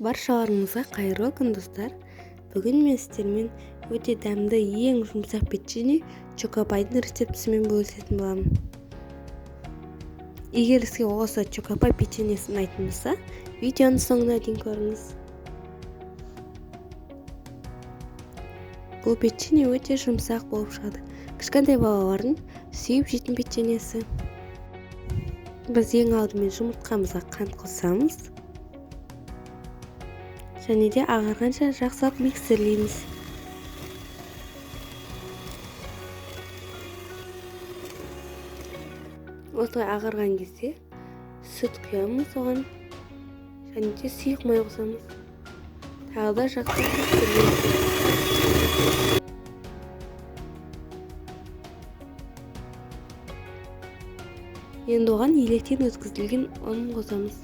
Баршаларыңызға қайырлы күн, достар. Бүгін мен сіздермен өте дәмді, ең жұмсақ печенье чокопайдың рецептісімен бөлісетін боламын. Егер сізге осы чокопай печеньесі ұнайтын болса, видеоның соңына дейін көріңіз. Бұл печенье өте жұмсақ болып шығады. Кішкентай балалардың сүйіп жейтін печеньесі. Біз ең алдымен жұмыртқамызға қант қосамыз. Және де ағарғанша жақсылап миксерлейміз. Осылай ағарған кезде сүт құямыз оған, және де сұйық май қосамыз. Тағы да жақсылап миксерлейміз. Енді оған електен өткізілген ұн қосамыз.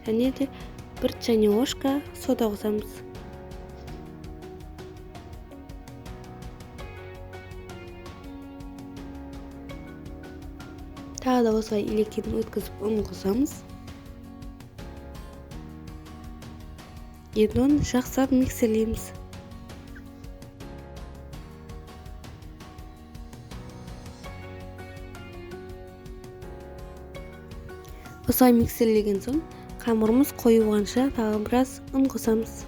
Және де бір чайный ложка сода қосамыз. Тағы да осылай електен өткізіп ұн қосамыз. Енді оны жақсылап миксерлейміз. Осылай миксерлеген соң қамырымыз қою болғанша тағы біраз ұн қосамыз.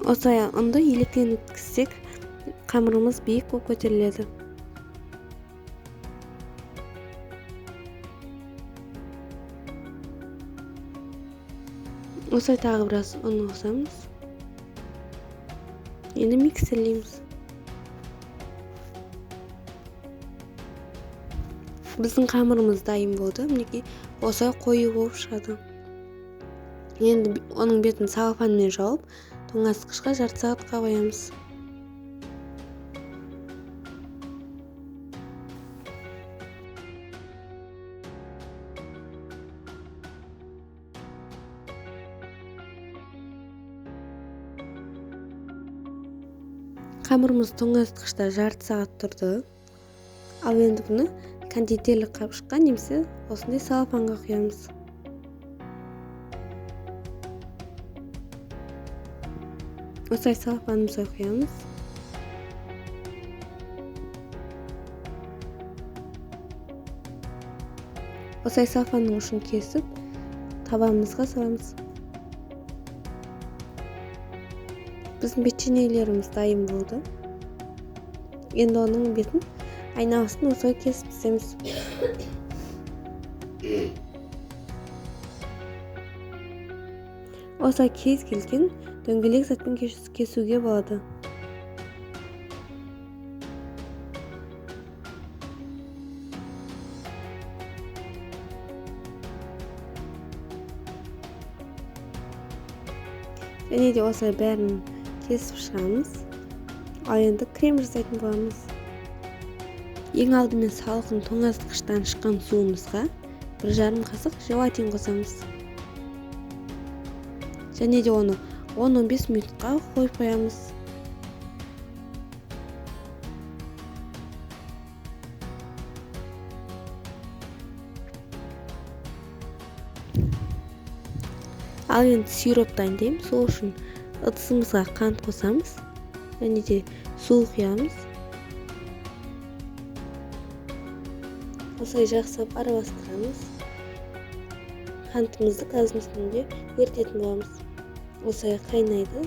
Осылай ұнды електен өткізсек, қамырымыз биік болып көтеріледі. Осылай тағы біраз ұн қосамыз. Енді миксерлейміз. Біздің қамырымыз дайын болды. Мінекей осылай қою болып шығады. Енді оның бетін целлофанмен жауып, тоңазытқышқа жарты сағатқа қоямыз. Қамырымыз тоңазытқышта жарты сағат тұрды. Ал енді бұны кондитерлік қапшыққа немесе осындай целлофанға құямыз. Осылай целлофанымызға құямыз. Осылай целлофанның ұшын кесіп, табамызға саламыз. Біздің печеньелеріміз дайын болды. Енді оның бетін айналасын осылай кесіп тастаймыз. Осылай кез келген дөңгелек затпен кесуге болады. Және де осылай бәрін кесіп шығамыз. Ал енді крем жасайтын боламыз. Ең алдымен салқын тоңазытқыштан шыққан суымызға 1,5 қасық желатин қосамыз. Және де оны 10-15 минутқа қойып қоямыз. Ал енді сироп дайындаймыз. Сол үшін ыдысымызға қант қосамыз. Және де су құямыз. Осылай жақсылап араластырамыз. Қантымызды газдың үстінде ерітетін боламыз. Осылай қайнайды.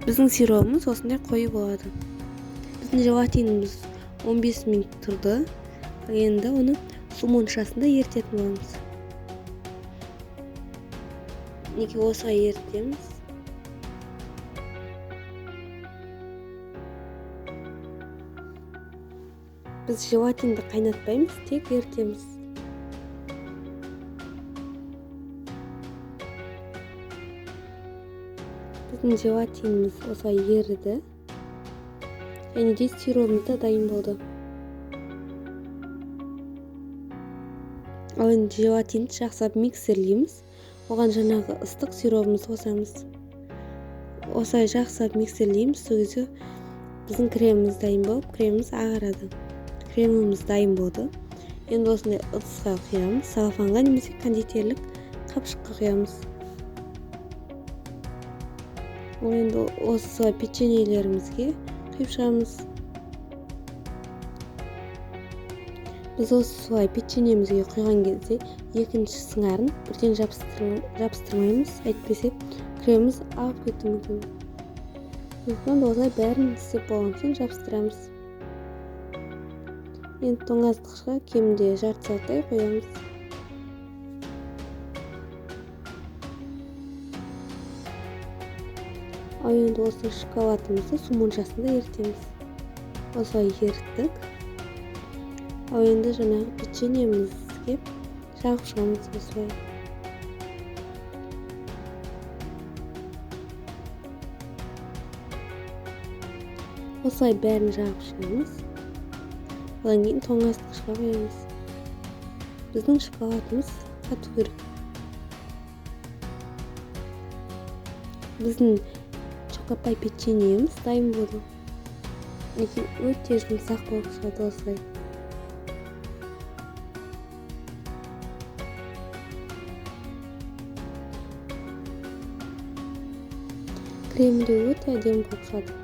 Біздің сиробымыз осындай қою болады. Біздің желатиніміз 15 минут тұрды. Енді оны су моншасында ерітетін боламыз. Неге осылай ерітеміз? Біз желатинді қайнатпаймыз, тек ерітеміз. Біздің желатиніміз осылай еріді. Және де сиробымыз да дайын болды. Ал енді желатинді жақсылап миксерлейміз. Оған жаңағы ыстық сиробымызды қосамыз. Осылай жақсылап миксерлейміз. Сол кезде біздің креміміз дайын болып, креміміз ағарады. Креміміз дайын болды. Енді осындай ыдысқа құямыз, целлофанға немесе кондитерлік қапшыққа құямыз. Ол енді осы печеньелерімізге құйып шығамыз. Біз осылай печеньемізге құйған кезде екінші сыңарын бірден жабыстырмаймыз, әйтпесе креміміз ағып кетуі мүмкін. Сондықтан да осылай бәрін істеп болған соң жабыстырамыз. Енді тоңазытқышқа кемінде жарты сағаттай қоямыз. Ал енді осы шоколадымызды су моншасында ерітеміз. Осылай еріттік. Ал енді жаңағы печеньемізге жағып шығамыз осылай. Осылай бәрін жағып шығамыз. Одан кейін тоңазытқышқа қоямыз. Біздің шоколадымыз қату керек. Біздің чокопай печеньеміз дайын болды. Мінекей өте жұмсақ болып шығады осылай. Кремі де өте әдемі болып шығады.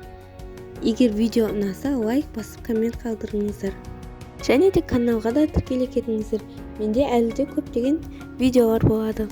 Егер видео ұнаса, лайк басып коммент қалдырыңыздар. Және де каналға да тіркеле кетіңіздер. Менде әлі де көптеген видеолар болады.